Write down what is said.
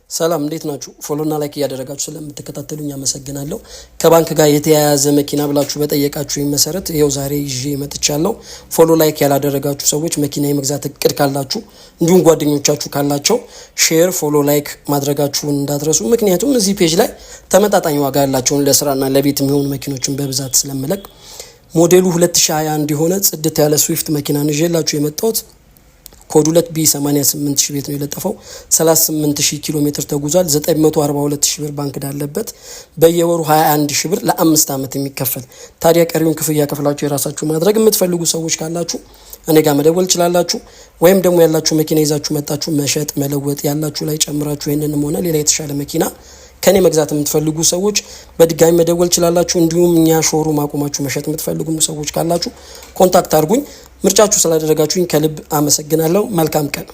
ሰላም፣ እንዴት ናችሁ? Follow ና like እያደረጋችሁ ስለምትከታተሉኝ አመሰግናለሁ። ከባንክ ጋር የተያያዘ መኪና ብላችሁ በጠየቃችሁ መሰረት ይኸው ዛሬ ይዤ መጥቻለሁ። Follow like ያላደረጋችሁ ሰዎች መኪና የመግዛት እቅድ ካላችሁ እንዲሁም ጓደኞቻችሁ ካላቸው share፣ follow፣ like ማድረጋችሁን እንዳትረሱ። ምክንያቱም እዚህ page ላይ ተመጣጣኝ ዋጋ ያላቸውን ለስራና ለቤት የሚሆኑ መኪኖችን በብዛት ስለምለቅ። ሞዴሉ 2021 የሆነ ጽድት ያለ ስዊፍት መኪና ይዤላችሁ የመጣሁት ኮድ 2 B 88 ሺህ ቤት ነው የለጠፈው። 38 ሺህ ኪሎ ሜትር ተጉዟል። 942 ሺህ ብር ባንክ ዕዳ አለበት። በየወሩ 21 ሺህ ብር ለ5 ዓመት የሚከፈል። ታዲያ ቀሪውን ክፍያ ከፍላችሁ የራሳችሁ ማድረግ የምትፈልጉ ሰዎች ካላችሁ እኔ ጋር መደወል ትችላላችሁ። ወይም ደግሞ ያላችሁ መኪና ይዛችሁ መጣችሁ መሸጥ መለወጥ፣ ያላችሁ ላይ ጨምራችሁ ይህንንም ሆነ ሌላ የተሻለ መኪና ከኔ መግዛት የምትፈልጉ ሰዎች በድጋሚ መደወል ትችላላችሁ። እንዲሁም እኛ showroom አቁማችሁ መሸጥ የምትፈልጉ ሰዎች ካላችሁ contact አድርጉኝ። ምርጫችሁ ስላደረጋችሁኝ ከልብ አመሰግናለሁ። መልካም ቀን።